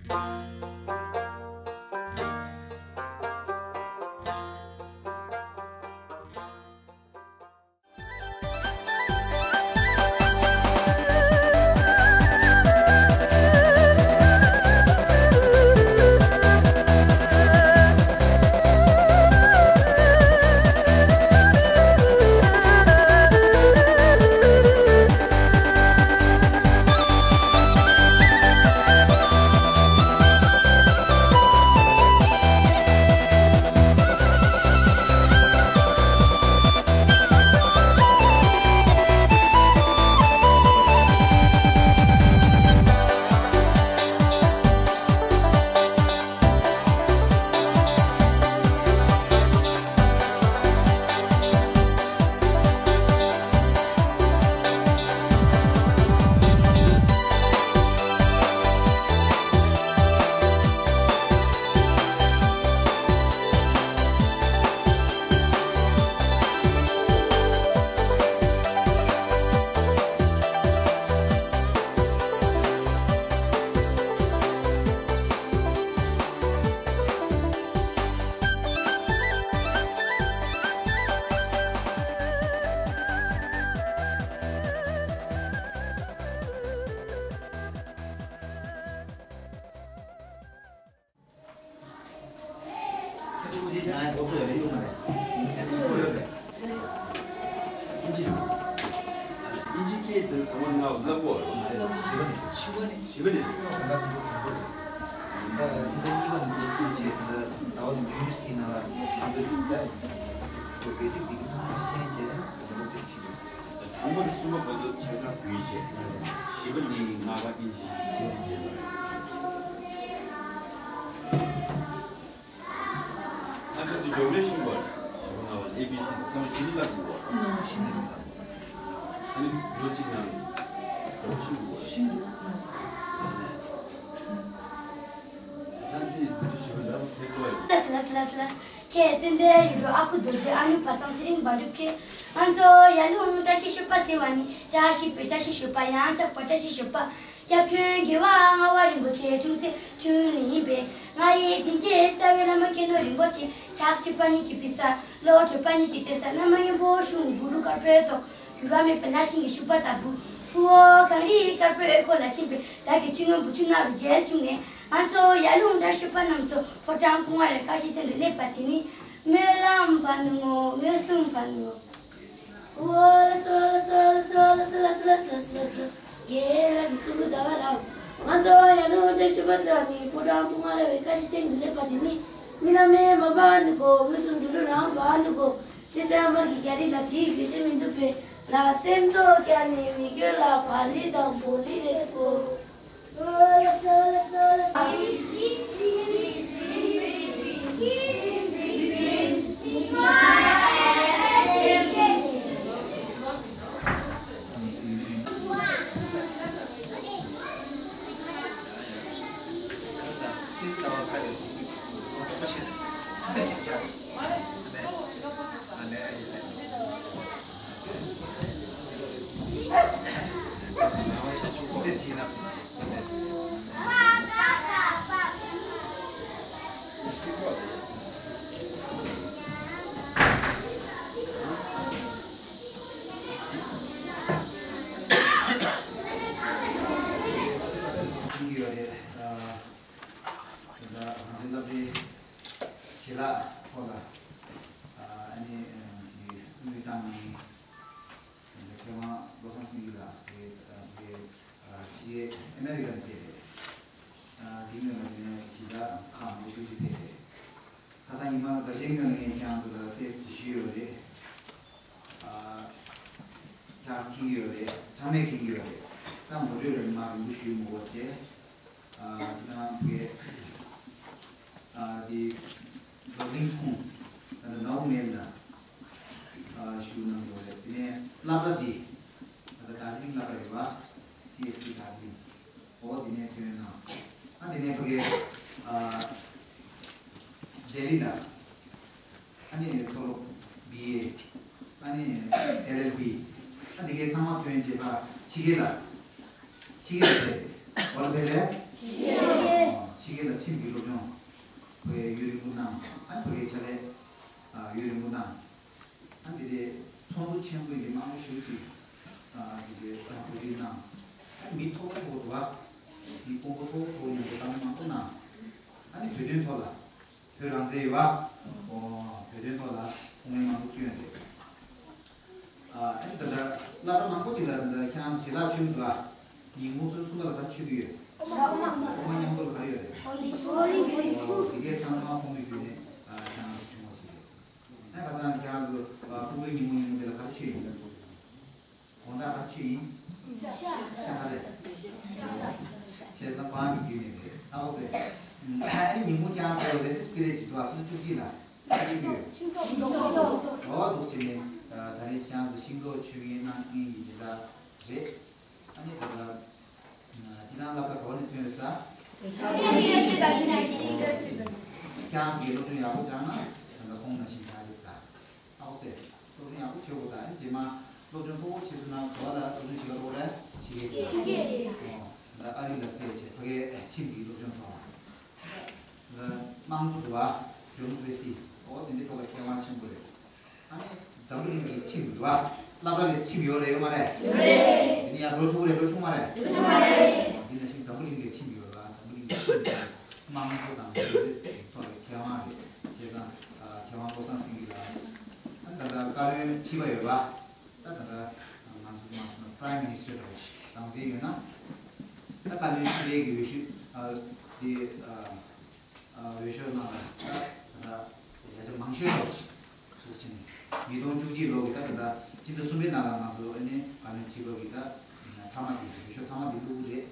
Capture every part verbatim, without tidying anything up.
ཁྱེད་ཚོ་དབུ་ཅན་ཀྱང་ཡང་ཁོ་ཚོ་ཡོད་རེད། གཡུག་མ་རེད། ཁོ་ཡོད་རེད། དབྱིན་ཇི། དབྱིན་ཇི་སྐད་ཚོ་གང་མང་ང་བ་ལབ་གོ་རེད། ཞི་བ་ནས། ཞི་བ་ནས། ཞི་བ་ནས། ད་ད་ད་ད་གཉིས་པ་ནས་ཁྱེད་ཚོ་ད་ད་བ་ནས་ཡུ་ནི་སི་ཁི་ནང་ལ་ང་ཚོ་ཡིན་ད། ཁོ་བེ་སིག་འདི་གི་ཚང་མ་ཤེས་བྱས་ནས་ང་ཚོ་སློབ་ཁྲིད་བྱེད་དགོས། དང་པོ་དེ་གསུམ་པ་ཁོ་ཚོ་ཆ་ཚང་བོད་ཡིག་བྱས། བཞི་པ་ནི་ལྔ་པ་ཨིན་ཇི་བྱས་ཡིན་པ་རེད། ང་ཚོ་ཚོ་སྦྱོང་ལས་ཤུགས་པ། བཞི་པ་ལྔ་པ་ཨེ་བི་སི་ཚང་མ་ཤེས་ནི་ལ་ཟིན་པ། ཨ་ནི་ལོ་གཅིག་ནང་ལོ་ཤུགས་པ། ཤིན་ཏུ་ང་ཚོ། ད་འདི་བཞི་པ་ལ་ཐེག་པ་ཡིན། ལས་ལས་ལས་ལས། ཁྱེད་ཙན་དན་ཡུལ་ལུ་ཨ་ཁུ་རྡོ་རྗེ་ཨ་ནུ་བ་སངས་ཚེ་རིང་འབའ་འབྲུག་ཁྱེད། ང་ཚོ་ཡར་ཀླུང་བཀྲ་ཤིས་ཞོལ་པ་ཟེར་བ་ནི་བཀྲ་ཤིས་པའི་བཀྲ་ཤིས་ཞོལ་པ། ཡང་ཆགས་པ་བཀྲ་ཤིས་ཞོལ་པ། སྐྱབས་མགོན་རྒྱལ་བ་ལྔ་པ་རིན་པོ་ཆེ་འཁྲུངས་སའི་འཁྲུངས་ཡུལ་ནི་ཡིན་པས། ང་ཡི་སྦྱིན་བྱེད་རྩ་བའི་བླ་མ་མཁན་སློབ་རིན་པོ་ཆེ། ཕྱག་མཆོད་པ་ཉིད་ཀྱི་ཕུལ་ས། བློ་གྲོས་པ་ཉིད་ཀྱི་བསྟོད་ས། བླ་མ་སྔོན་པོ་གཞུང་གུ་རུ་དཀར་པོའི་ཐོག་འགྱུར་བ་མེད་པའི་ལྷ་ཞིང་གི་བཞུགས་པ་ལྟ་བུ། ཕུ་བོ་གངས་རི་དཀར་པོའི་འོད་ཀོ་ལ་ཕྱིན་པའི་བདག་གི་ཆུ་སྔོན་བུ་ཆུ་ནག་རུ་མཇལ་བྱུང་ངས། ང་ཚོ་ཡར་ཀླུང་བཀྲ་ཤིས་པ་རྣམས་ཚོ་ཕོ་བྲང་སྐུ་ལྔ་རེ་ཀ་ཤི་སྟེང་དུ་སླེབས་པ་དེ་ནི་སྨོན་ལམ་བ་ནུ་ངོ་། སྨོན་སུམ་བ་ནུ་ངོ། ཨོ་ལ་སོ་ལ་སོ་ལ་སོ་ལ་སོ་ལ་སོ་ལ་སོ་ལ་སོ་ལ་སོ། རྒན་ལགས་ཀྱིས་གསུང་གི་ད་ག་རང་། ང་ཚོ་ཡར་ཀླུང་བཀྲ་ཤིས་པ་ཟེར་བ་ནི་ཕོ་བྲང་སྐུ་ལྔ་རེ་བའི་ཀ་ཤི་སྟེང་དུ་སླེབས་པ་དེ་ནི། མི་ལ་མེ་མ་བ་ནུ་གོ། མི་སུམ་དུ་ལུ་རང་བ་ནུ་གོ། ཤེས་བྱ་མར་གྱི་རྒྱ་རི་ལ་དྲིའི་གོས་ཆེན་མི་འདུག་པས། ལ་སེམས་ཐོག་ཀྱ་ནི་མི་གྱོད་ལ་བ་ལི་དང་བོ་ལི་རེད་གོ། ད་ང་ཚོའི་སློབ་གྲྭའི་ཞལ་ལག་ཐོག་ལ་ཨ་ནི་གསུང་གྲོས་བཏང་མཁན་མཁས་དབང་བློ་བཟང་སེང་གེ་ལགས་དེ་ཕྱི་རྒྱལ་ཨ་མེ་རི་ཀ་ནས་ཕེབས་རེད། དེ་སྔོན་ལ་དེ་ནས་ཞེ་དྲག་ཁག་མང་པོ་ཤུགས་ཆེ་ཕེབས་རེད། ཁ་སང་ཉི་མ་འགའ་ཤས་སྔོན་ལ་ངས་ཁྱེད་རང་ཚོ་ལ་ཏོག་ཙམ་ཞུས་ཡོད་རེད། ཨ་ཁྱེད་རང་ཚོ་མཁྱེན་གྱི་ཡོད་རེད། ཚང་མས་མཁྱེན་གྱི་ཡོད་རེད། ད་ངོ་སྤྲོད་རེ་མ་རིང་པོ་ཞུས་མི་དགོས་བྱས། ཨ་ཁྱེད་རང་གིས་ཨ་དེ་ཟོ་ཟིང་ཐུང་ད་ལྟ་ནའོ་མེད་ན་ཨ་ཞུ་གནང་དགོས་རེད། དེ་ནས་སློབ་གྲྭ་འདི་ད་ལྟ་དར་ཇི་ལིང་སློབ་གྲྭ་རེད་བ། སི་ཨེས་ཊི་དར་ཇི་ལིང་། འོ་དེ་ནས་ཐོན་ན། ཨ་དེ་ནས་ཕ་གི་ཨ་ལྡི་ལི་ལ། ཨ་ནི་མཐོ་སློབ་བི་ཨེ། ཨ་ནི་ཨེལ་ཨེལ་བི། ཨ་དེ་གའི་ཚང་མ་ཐོན་བྱས་ཕ་ཕྱི་རྒྱལ་ལ། ཕྱི་རྒྱལ་ལ་ཕེབས་རེད། འོ་ལ་ཕེབས་རེད། ཕྱི་རྒྱལ། ཨོ། ཨ་ནི་ཕ་གིའི་ཕྱག་ལས་ཡུན་རིང་པོ་གནང་། ཨ་ནི་དེ་ཚོགས་འདུ་ཆེན་པོ་ཡིན་མང་པོ་ཞེ་པོ་ཅིག་ཨ་དེ་གོ་སྒྲིག་གནང་། ཨ་ནི་མི་མཐོ་པོ་འདུག་པ། མི་དཔོན་པོ་མཐོ་པོ་མཐོ་པོ་མཉམ་དུ་བཀའ་མོལ་མང་པོ་གནང་། ཨ་ནི་བོད་དོན་ཐོག་ལ་བོད་རང་བཙན་ཡོད་པ། ཨོ་བོད་དོན་ཐོག་ལ་ཐུགས་སྨོན་མང་པོ་བསྐྱོན་ཏེ། ཨ་ནི་ད་ལྟ་སློབ་གྲྭ་མང་པོ་ཅིག་ལ་ད་ལྟ་ཁྱེད་རང་ཚོ་ཞལ་ལག་མཆོད་འདུག་ཨ། ཉིན་གུང་ཚོ་གསུམ་པ་ལ་ག་རེ་མཆོད་ཀྱི་ཡོད། ཨོ་མ་མཉམ་དུ་ལ་ག་རེ་ཡོད་རེད། ཨོ་དེ་གས་ཚང་མ་ཁོང་གི་བརྒྱུད་ནས་ཨ་ཁྱེད་རང་ཚོ་བྱུང་བ་ཞིག་རེད། ཨ་ཁ་སང་ཁྱེད་རང་ཚོ་ཨ་ཕྲུ་གུའི་ཉིན་མོ་ཉིན་མོ་དེ་ལ་ག་རེ་མཆོད་ཡིན། དགོང་དག་ག་རེ་མཆོད་ཡིན། ཤ་ཁ་རེད། བྱས་ཙང་ཁོང་གི་བརྒྱུད་ནས་རེད། ཨ་ཁོ་ཚོས་ཨ་ནི་ཉིན་གུང་ཁྱེད་རང་ཚོ་རེ་སི་སི་པི་རེད་ཅིག་འདུག་ཨ་ཚོ་བཅུ་གཅིག་ལ། འོ་འདུག་བྱས་ནས་ད་རེས་ཁྱེད་རང་ཚོ་ཤིང་ཏོག་མཆོད་མཁན་གནང་མཁན་གྱི་སྦྱིན་བདག་རེད། ཨ་ནི་ད་ལྟ་སྤྱི་བཏང་སློབ་གྲྭ་ག་བ་ནས་ཐོན་རེད་ས། ཁྱེད་རང་ཚོ་གིས་སློབ་སྦྱོང་ཡག་པོ་སྦྱངས་ན་ད་ལྟ་ཁོང་ནང་བཞིན་ཆགས་རེད་ད། ཨ་ཁོ་ཚོས་སློབ་སྦྱོང་ཡག་པོ་བྱེད་དགོས་ད། ཨ་ནི་རྗེས་མ་སློབ་སྦྱོང་མཐོ་པོ་བྱེད་ཚུལ་ནང་ག་བ་ལ་སློབ་སྦྱོང་བྱེད་ག་འགྲོ་དགོས་རེད། ཕྱི་རྒྱལ། ཕྱི་རྒྱལ། ཨོ། ད་ཨ་རི་ལ་ཕེབས་བྱས་ཕ་གིའི་ཁྲིམས་ཀྱི་སློབ་སྦྱོང་ཐོག་ལ། དམངས་གཙོ་འདུག་བ། ཌེ་མོ་ཀེ་རེ་སི། ཨོ་དེ་འདྲའི་ཐོག་ལ་མཁས་དབང་ཆེན་པོ་རེད། ཨ་ནི་འཛམ་བུ་གླིང་གི་ཁྲིམས་འདུག་བ། སློབ་གྲྭ་ལ་ཁྲིམས་ཡོད་རེད་ཡོད་མ་རེད། ཡོད་རེད། དེ་ནི་ཡང་འགྲོ་ཆོག་གི་རེད་འགྲོ་ཆོག་མ་རེད། འགྲོ་ཆོག་མ་རེད། འོ་དེ་ནང་བཞིན་འཛམ་བུ་གླིང་གི་ཁྲིམས་ཡོད་རེད་བ། འཛམ་བུ་གླིང་གི་ཁྲིམས་དེ་དམངས་གཙོ་དང་ལུགས་སྲོལ་ཐོག་ལ་མཁས་དབང་རེད། བྱས་ཙང་མཁས་དབང་བློ་བཟང་སེང་གེ་ལགས། ཨ་ནི་ད་ལྟ་བཀའ་བློན་ཁྲི་པ་ཡོད་རེད་བ། ད་ད་ལྟ་ང་ཚོ་མ་སོང་ན་Prime Minister་འདྲ་བོ་ཞིག་རང་བཙན་ཡོད་ན། ད་བཀའ་བློན་ཁྲི་པའི་གི་འོས་ཤོག་ཨ་དེ་ཨ་ཨ་འོས་ཤོག་ནང་ལ་ད་ད་ལྟ་བརྒྱ་ཆ་མང་ཤོས་འདྲ་བོ་ཞིག་འདུག་ཕྱིན། ཉིས་སྟོང་བཅུ་གཅིག་ལོ་གི་ད་ད་ལྟ་སྤྱི་ཟླ་གསུམ་པའི་ནང་ལ་ང་ཚོ་ཨ་ནི་བཀའ་བློན་ཁྲི་པ་གི་ད་མཐའ་མ་དེ་འོས་ཤོག་མཐའ་མ་དེ་བླུགས་རེད།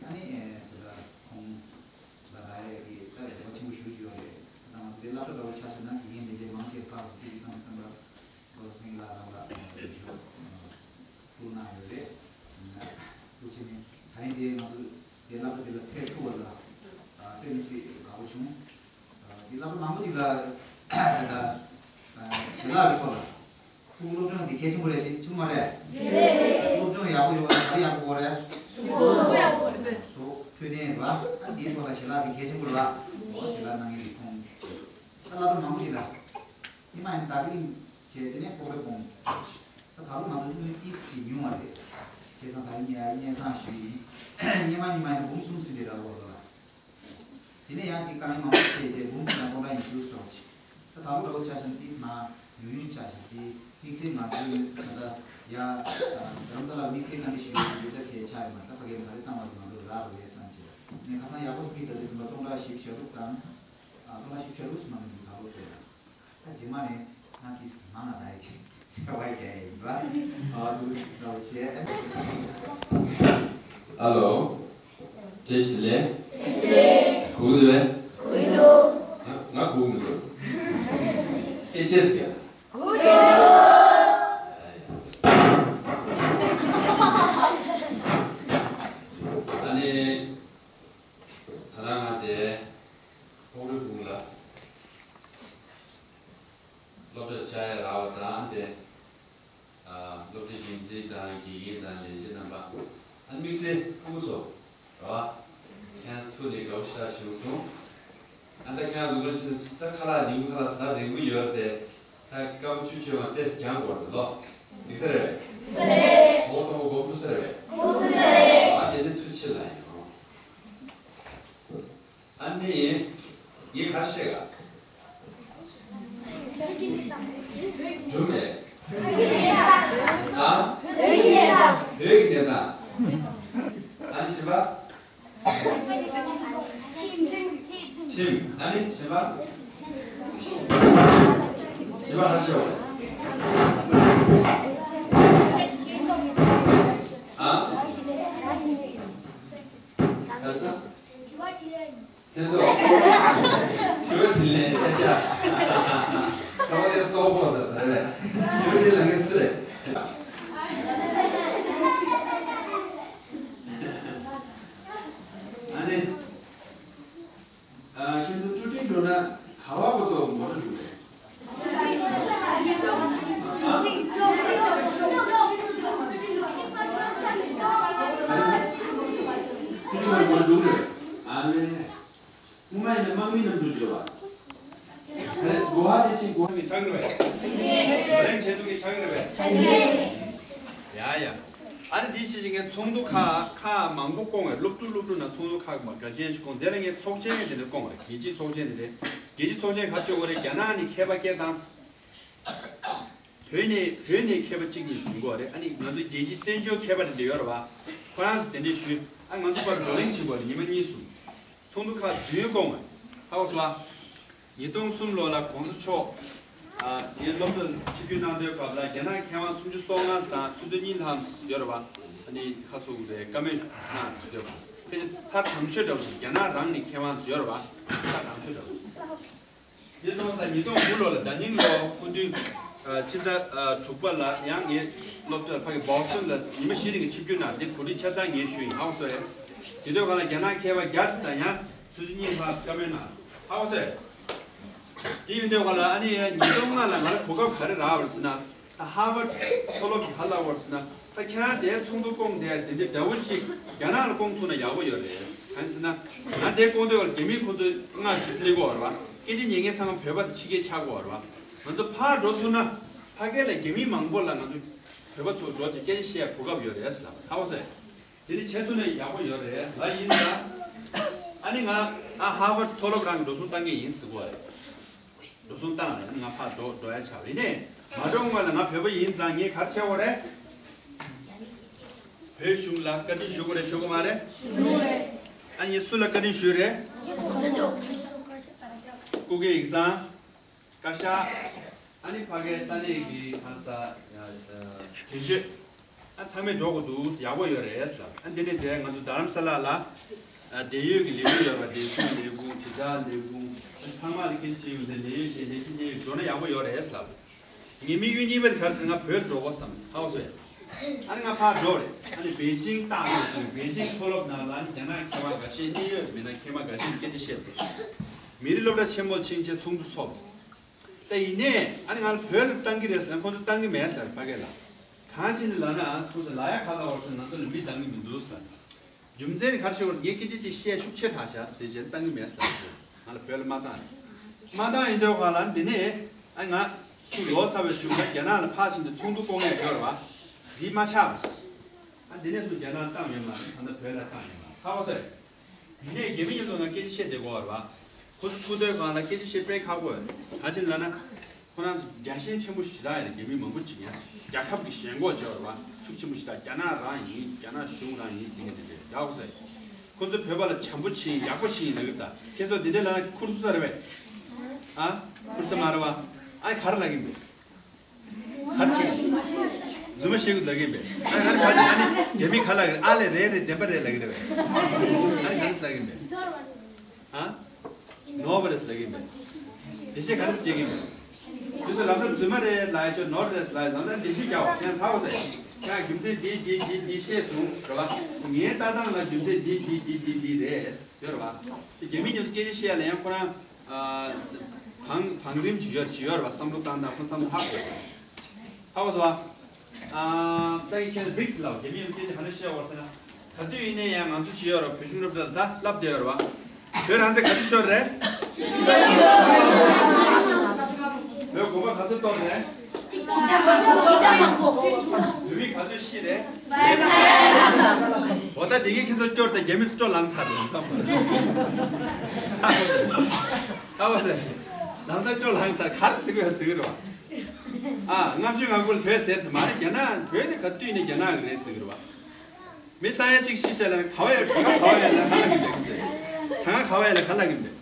ཨ་ནི་ད་ལྟ་ཁོང་ལ་རག་ཡས་ཀྱི་ད་རེ་བ་ཆེན་པོ་ཞེ་པོ་ཅིག་ཡོད་རེད། ད་ང་ཚོ་དེ་སློབ་གྲྭ་འདྲ་བོ་ཆ་བཞག་ན་དགེ་རྒན་ལས་བྱེད་མང་ཆེ་བ་ཕར་ཚུར་བརྩི་བཀུར་བཏང་བཏང་བ། བློ་བཟང་སེང་གེ་ལགས་རང་ལ་འོས་ཤོག་བླུགས་གནང་ཡོད་རེད། ཐུགས་རྗེ་ཆེ། ད་རིང་དེ་ང་ཚོ་དེ་སློབ་གྲྭ་དེ་ལ་ཕེབས་ཐུབ་པ་ལ་དཔེ་མི་སྲིད་དགའ་པོ་བྱུང་། དེ་སློབ་གྲྭ་མང་པོ་ཅིག་ལ་ད་ཞལ་ལག་གི་ཐོག་ལ་ཕྲུ་གུ་སློབ་སྦྱོང་དེ་གལ་ཆེན་པོ་རེད་ཟེར་གྱི་མ་རེད། སློབ་སྦྱོང་ཡག་པོ་ཡོང་བ་ལ་ག་རེ་ཡག་པོ་དགོས་རེད། གཟུགས་འཕྲོད་བསྟེན་རེད་བ། ཨ་དེའི་ཐོག་ལ་ཞལ་ལག་དེ་གལ་ཆེན་པོ་རེད་བ། འོ་ཞལ་ལག་གནང་མཁན་དེ་ཁོང་ད་སློབ་གྲྭ་མང་པོ་ཞིག་ལ། སྔོན་མ་ཡིན་ན་རྡ་རི་གླིང་བྱས་དེ་ནས་ཀོ་པལ་སྦུག་ད་ད་ལོ་ང་ཚོ་སྔོན་ཏིས་ཀྱི་ཉུང་བ་རེད། བྱས་ཙང་ད་རིང་ངས་སྙན་སེང་ཞུས་ཡིན། སྔོན་མ་སྔོན་མ་ཡིན་ན་འབུམ་གསུམ་ཟིན་པའི་ར་བ་ལ། དེ་ནས་ཡང་དེ་དཀའ་ངལ་མང་པོ་འཕྲད་རྗེས་འབུམ་གཅིག་དང་སྟོང་ཕྲག་ཉི་ཤུ་ཙམ་ཞིག་ད་ད་ལོ་འདྲ་བོ་ཆ་བཞག་ན་ཏིས་མ་ཉུང་ཉུང་ཆ་བཞག་དེ་དམིགས་བསལ་ང་ཚོའི་ད་ལྟ་ཡ་རྡ་རམ་ས་ལ་དམིགས་བསལ་བཀའ་འདྲི་ཞུ་ཡོད་པའི་ད་གལ་ཆགས་ཡོད་མ་རེད། ད་ཕ་གིར་ད་རེས་བཏང་བ་དེ་ང་ཚོ་རག་རེད་བསམ་བྱས་ངས་ཁ་སང་ཡག་པོ་ཞིག་ཕུལ་ད་དེ་ཙམ་པ་སྟོང་ཕྲག་བཞི་བཅུ་ཞེ་དྲུག་དང་། ཨ་སྟོང་ཕྲག་བཞི་བཅུ་ཞེ་དྲུག་ཙམ་མ་གཏོགས་མི་འདུག་ད་ལོ་ཚོད་ལ། ད་རྗེས་མ་ནས་ང་དེ་མང་ང་ད་ཡི་ཟེར་བ་རྒྱག་ཡ་ཡིན་པ། ཨ་འདུག་ཟེར་བ་བྱས། ཨ་ལོ། བཀྲ་ཤིས་བདེ་ལེགས། བཀྲ་ཤིས་བདེ་ལེགས། གུས་འདུག་པས། གུས་འདུག་ང་ང་གུས་མི་འདུག་སྐད་ཆ་ཟིག་ག་གུས་འདུག་ཨ་ནི། ད་ལྟ་ང་དེ་ཀོ་པལ་སྦུག་ལ་སློབ་གྲྭར་བཅར་ཡ་རག་པ་དང་དེ་ཨ་སློབ་གྲྭའི་འགན་འཛིན་དང་དགེ་རྒན་དང་ལས་བྱེད་རྣམ་པ་ཨ་དམིགས་བསལ་ཕྲུ་གུ་ཚོ་རེད་བ། ཁྱེད་ཚོ་ཐུག་ནས་དགའ་པོ་ཞེ་དྲག་བྱུང་སོང་། ཨ་ད་ཁྱེད་ཚོ་ག་ཞིག་ད་ཁ་ལག་ཉིན་གུང་ཁ་ལག་ཟ་རན་གྱི་ཡོད་རེད་དེ། ད་སྐར་མ་བཅུ་བཅོ་ལྔ་ཏོག་ཙམ་འགྱངས་དགོས་རེད་ལོ། འགྲིག་ས་རེད་པས། འགྲིག་ས་རེད། འོ་ད་འོ་འགོ་ཐུག་ས་རེད་པས། འགོ་ཐུག་ས་རེད། ཨ་དེ་ནི་ཐུགས་རྗེ་ཆེ་ལ་ཡིན་ནོ། ཨ་ནི། ངས་ག་རེ་བཤད་ག་སྒྲུང་མེད། ཨ། བོད་ཀྱི་གནས་སྟངས། ཨ་ནི་གཞན་པ། ཁྲིམས། ཨ་ནི་གཞན་པ། གཞན་པ་ཧ་ཤོ། ཨ། ག་རེ་ཟེར། ཕན་ཐོགས། དྲི་བ་དྲིས་ལན་ཤ་ཆ། ཁ་བ་དེ་ལྟོགས་པོ་ཟེར་ཟེར་རེད། དྲི་བ་དྲིས་ལན་གི་སུ་རེད། ཨ་ནི། ཨ་ཁྱེད་ཚོ་ཏུ་ཏིང་འགྲོ་ན་ག་བ་གོ་ཏོ་མོ་ཏོ་འགྲོ་རེད། ཨ་ནི། སྔོན་མ་ཡིན་ན་དམག་མི་རྣམས་འགྲོ་རྒྱུ་རེད་བ། གོ་བ་དེ་བཞིན་གོ་བ་གི་ཆགས་རེད་པས། བགྲོ་གླེང་བྱེད་ཐུབ་ཀྱི་ཆགས་རེད་པས། ཡ་ཡ། ཨ་ནི་འདི་བྱེད་བཞིན་གྱི་ཚོགས་འདུ་ཁག་ཁག་མང་པོ་བསྐོང་བས། སློབ་ཕྲུག་སློབ་ཕྲུག་ནང་ཚོགས་འདུ་ཁག་མ་འགའ་ཅན་ཞིག་བསྐོང་། དེ་ལ་ངས་ཚོགས་ཆེན་དེ་འདྲ་བསྐོང་བས། རྒྱལ་སྤྱིའི་ཚོགས་ཆེན་དེ་འདྲ། རྒྱལ་སྤྱིའི་ཚོགས་ཆེན་ག་ཚོད་དགོས་རེད། རྒྱ་ནག་ནས་མཁས་པ་སྐད་བཏང་། བོད་ནས་བོད་ནས་མཁས་པ་གཅིག་གཉིས་བཟུང་དགོས་རེད། ཨ་ནི་ང་ཚོ་རྒྱལ་སྤྱིའི་བཙན་བྱོལ་མཁས་པ་དེ་འདྲ་ཡོད་རེད་པ། ཁོ་རང་ཚོ་དེ་འདྲས་ཞུས། ཨ་ང་ཚོ་བར་བགྲོ་གླེང་བྱེད་དགོས་རེད། ཉི་མ་གཉིས་གསུམ། ཚོགས་འདུ་ཁག་བདུན་བསྐོང་བ། ཧ་གོ་སོང་ཨ། ཉིས་སྟོང་གསུམ་ལོ་ལ་གོང་ས་མཆོག་ཨ་ངའི་སློབ་གྲྭར་ཆིབས་བསྒྱུར་གནང་དུས་སྐབས་ལ་རྒྱ་ནག་མཁས་དབང་སུམ་ཅུ་སོ་ལྔ་དང་ཆུ་ཚོད་གཉིས་ལྷག་ཡོད་རེད་པ། ཨ་ནི་ཁ་ཚུགས་རེད། བཀའ་མོལ་གནང་ཡོད་པ། ཕལ་ཆེར་ཚད་གང་ཤོས་འདྲ་བོ་ཞིག་རྒྱ་ནག་རང་ནས་མཁས་དབང་ཡོད་རེད་པ། ཚད་གང་ཤོས་འདྲ་བོ། དེ་སོང་ཙང་ཉིས་སྟོང་དགུ་ལོ་ལ་ཟླ་ཉིང་ལོ་སྐུ་མདུན་ཨ་ཕྱི་ཟླ་ཨ་དྲུག་པ་ལ་ཡང་ངའི་སློབ་གྲྭ་ཕ་གི་Boston་ལ་ཉི་མ་བཞི་རིང་གི་ཆིབས་བསྒྱུར་གནང་། དེ་གོ་སྒྲིག་ཆ་ཚང་ངས་ཞུས་ཡིན། ཧ་གོ་སོང་ཨེ། དེ་དུས་སྒང་ལ་རྒྱ་ནག་མཁས་པ་བརྒྱ་ཙམ་དང་ཡང་ཆུ་ཚོད་གཉིས་ལྷག་བཀའ་མོལ་གནང་། ཧ་གོ་སོང་ཨེ། དེ་ཡིན་དུས་སྒང་ལ་ཨ་ནི་ཉིས་སྟོང་ལྔ་ལ་ང་ལ་གོ་སྐབས་ག་རེ་རག་པ་རེད་ཟེར་ན། ད་ཧར་ཝརཌ་མཐོ་སློབ་ཀྱི་ཧ་ལ་ཝར་ཟེར་ན། ད་ཁྱེད་རང་དེའི་ཚོགས་འདུ་བསྐོངས་དེ་དེ་འདྲའི་འདྲ་བོ་ཞིག་རྒྱ་ནག་ལ་བསྐོང་ཐུབ་ན་ཡག་པོ་ཡོད་རེད། གང་ཟེར་ན། ང་དེ་བསྐོང་དུས་རྒྱ་མི་ཁོ་ཚོས་སྔར་ཇི་སླེབས་ཀྱི་ཡོད་རེད་པ། སྐད་ཆ་ཉན་མཁན་ཚང་མ་བོད་པ་དང་ཕྱི་རྒྱལ་ཆགས་ཀྱི་ཡོད་རེད་པ། ང་ཚོ་ཕར་འགྲོ་ཐུབ་ན། ཕ་གི་ལ་རྒྱ་མི་མང་པོ་ལ་ང་ཚོ་བོད་པ་ཚོ་འགྲོ་ཅིག་སྐད་ཆ་བཤད་ཡ་གོ་སྐབས་ཡོད་རེད་ཟེར་ལབ། ཧ་གོ་སོང་ཨེ། དེ་ནི་བྱེད་ཐུབ་ན་ཡག་པོ་ཡོད་རེད་ལབ་ཡིན་ཙང་། ཨ་ནི་ང་ཨ་ཧར་ཝརཌ་མཐོ་སློབ་རང་གི་འགྲོ་སོང་བཏང་གི་ཡིན་ཟེར་གོ་རེད། འགྲོ་སོང་བཏང་རེད། ང་ཕར་འགྲོ་འགྲོ་ཡ་ཆགས་རེད་ནས། མ་འགྲོ་སྔོན་ལ་ང་བོད་པ་ཡིན་ཙང་ངས་ག་རེ་བྱེད་དགོས་རེད། བོད་གཞུང་ལ་བཀའ་འདྲི་ཞུ་དགོས་རེད། ཞུ་དགོས་མ་རེད། ཞུ་དགོས་རེད། ཨ་ངས་སུ་ལ་བཀའ་འདྲི་ཞུས་རེད། སྐུ་སྒེར་ཡིག་ཚང་། བཀའ་ཤག་ཨ་ནི་ཕ་གའི་ས་གནས་ཀྱི་ག་ས་དོན་གཅོད། ཨ་ཚང་མས་འགྲོ་དགོས་འདུག་ཡག་པོ་ཡོད་རེད་ཟེར། ཨ་འདི་ནས་དེ་ང་ཚོ་རྡ་རམ་ས་ལ་ལ་ཨ་འབྲེལ་ཡོད་ཀྱི་ལས་ཁུངས་ཡོད་པ། བདེ་སྲུང་ལས་ཁུངས། དྲིལ་བསྒྲགས་ལས་ཁུངས། ཨ་ཚང་མ་ལ་སྐད་ཆ་བྱེད་ཡོང་དེ་ལས་ཡོད་དེ་ལས་ཁུངས་དེ་འགྲོ་ན་ཡག་པོ་ཡོད་རེད་ཟེར། ངའི་དམིགས་ཡུལ་གཉིས་པ་དེ་ག་རེ་ཟེར། ང་བོད་འགྲོ་དགོས་བསམ། ཧ་གོ་སོང་ཨེ། ཨ་ནི་ང་ཕར་འགྲོ་རེད། ཨ་ནི་པེ་ཅིང་ཏང་ཡོད་ཚུལ། པེ་ཅིང་མཐོ་སློབ་ནང་ལ་ཨ་ནི་རྒྱ་ནག་མཁས་པ་འགའ་ཤས། གནད་ཡོད་མི་སྣ་མཁས་པ་འགའ་ཤས་སྐད་ཆ་བཤད་འདུག་མི་རིགས་སློབ་གྲྭ་ཆེན་མོ་ཕྱིན་ཆད་ཚོགས་འདུ་ཚོགས། ད་ཡིན་ནའི་ཨ་ནི་ང་ལ་བོད་ལ་བཏང་གི་རེད་ཟེར་ན་ཁོང་ཚོ་བཏང་གི་མེད་ཟེར། ཕ་གི་ལ་གང་ཅི་ནས་ལབ་ན་ཁོང་ཚོ་ལ་ཡ་ག་ལ་བར་སོང་། ང་ཚོ་ལ་མི་བཏང་གི་མི་འདུག་ཟེར། རྒྱུ་མཚན་ནི་ག་རེ་ཞུ་བར། ངས་སྐད་ཆ་དེ་བཤད་ཤུགས་ཆེ་དྲགས་བཞག་ཟེར་བྱས་བཏང་གི་མེད་ཟེར། ང་ལ་བོད་ལ་མ་བཏང་། མ་བཏང་ཡིན་དུས་སྒང་ལ་འདི་ནས་ཨ་ང་སུ་ལོ་ཚ་བའི་གཞུག་ལ་རྒྱ་ནག་ལ་ཕར་ཕྱིན་ཏེ་ཚོགས་འདུ་བསྐོང་ཡས་ཡོད་རེད་བ། འདི་མ་ཆགས་པ་ཟེར། ཨ་འདི་ནས་བཟུང་རྒྱ་ནག་བཏང་ཡོད་མ་རེད། ད་ལྟ་བོད་ལ་བཏང་ཡོད་མ་རེད། ཧ་གོ་སོང་ཨེ། ཡིན་ནའི་རྒྱ་མི་མཉམ་དུ་ང་སྐད་ཆ་བཤད་བསྡད་ཀྱི་ཡོད་རེད་བ། ཁོ་ཚོ་ཐུག་དུས་སྒང་ལ་སྐད་ཆ་བཤད་དཔེ་ཁག་པོ་ཡོད། ག་ཅི་ལབ་ན། ཁོ་རང་ཚོ་རྒྱལ་ཞེན་ཆེན་པོ་ཞེ་དྲག་ཡོད་རེད། རྒྱ་མི་མང་པོ་ཅིག་ཡང་རྒྱལ་ཁབ་ཀྱི་ཞེན་ཁོག་ཅིག་ཡོད་རེད་བ། ཤུགས་ཆེན་པོ་ཞེ་དྲག་རྒྱ་ནག་རང་ཡིན། རྒྱ་ནག་གཞུང་རང་ཡིན་ཟེར་མཁན་དེ་འདྲ་ཡོད་གོ་ས། ཁོ་ཚོ་བོད་པ་ལ་བྱམས་པོ་བྱེད་ཡག་པོ་བྱེད་ཡིན་ལབ་ཀྱི་ད། ཁྱེད་ཚོ་འདི་འདྲ་ལབ་ན་ཁུར་ཚུགས་ས་རེད་པས། ཨ་ཁུར་ས་མ་རེད་བ། ཨ་ག་རེ་ལབ་ཀྱི་འདུག་ག་རེ་བྱེད་ཀྱི་འདུག་རྫུན་མ་བཤད་ཀྱི་ལབ་ཀྱི་མེད། ཨ་ནི་ག་རེ་ཨ་ནི་རྒྱ་མི་ག་ལབ་ཀྱི་རེད། ཨ་ལས་རེད་རེད། བདེན་པ་རེད་ལབ་ཀྱི་རེད་པས། ཨ་ནི་ག་རེ་ལབ་ཀྱི་མེད། ཨ། ནོར་བ་རེད་ལབ་ཀྱི་མེད། འགྲེལ་བཤད་ག་རེ་བྱེད་ཀྱི་མེད། དེ་ཚོ་ལམ་སང་རྫུན་མ་རེད་ལབ་ཡ་ཆོག་ནོར་རེད་ལབ་ཡ། ལམ་སང་འགྲེལ་བཤད་རྒྱག་པ་ཡང་ཚ་བ་ཟེར། ཡང་རྒྱུ་མཚན་འདི་འདི་འདི་འདི་བཤད་སོང་རེད་བ། ངའི་ལྟ་སྟངས་ལ་རྒྱུ་མཚན་འདི་འདི་འདི་འདི་འདི་རེད་ཡོད་རེད་བ། རྒྱ་མི་མཉམ་དུ་སྐད་ཆ་བཤད་ཡ་ལ་ཡང་ཁོ་རང་ཨ་བང་བང་རིམ་ཅིག་ཡོད་ཅིག་ཡོད་རེད་བ། བསམ་བློ་བཏང་སྟངས་ཁོ་བསམ་བློ་ཧ་གོ། ཧ་གོ་སོང་བ། ཨ་ད་ཡིན་ཁྱེད་ཚོ་བིག་སི་ལབ། རྒྱ་མི་ཡང་སྐད་ཆ་ག་འདྲ་བཤད་ཡོད་ཟེར་ན། ག་དུས་ཡིན་ནའི་ཡང་ང་ཚོ་ཅི་ཡོད་རེད། བོད་གཞུང་རབ་བྲ་ལ་ད་ལབ་བསྡད་ཡོད་རེད་བ། བོད་རང་བཙན་ག་ཚོད་ཤོར་རེད། བོད་དགོན་པ་ག་ཚོད་གཏོར་རེད། བོད་མི་ག་ཚོད་ཤི་རེད། འོ་ད་དེ་གའི་ཁྱེད་ཚོ་སྐྱོར་ཏེ་རྒྱ་མི་ཚོ་སྤྲོ་ལངས་ཚར་རེད་ལམ་སང་། ཧ་གོ་སོང་། ལམ་སང་སྤྲོ་ལངས་ཚར། ག་རེ་ཟེར་དགོས་ཟེར་གི་རེད་བ། ཨ་ལྔ་བཅུ་ང་དགུ་ལ་བོད་ཟེར་ཟེར་མ་རེད། རྒྱ་ནག་བོད་ནི་ག་དུས་ནས་རྒྱ་ནག་གི་རེད་ཟེར་གི་རེད་བ། མི་ས་ཡ་གཅིག་ཤི་བྱས་ལ་ག་བ་ཡོད། གྲངས་ཀ་ག་བ་ཡོད་ལ་ག་ལ་གི་འདུག་གྲངས་ཀ་ག་བ་ཡོད་ལ་ག་ལ་གི་འདུག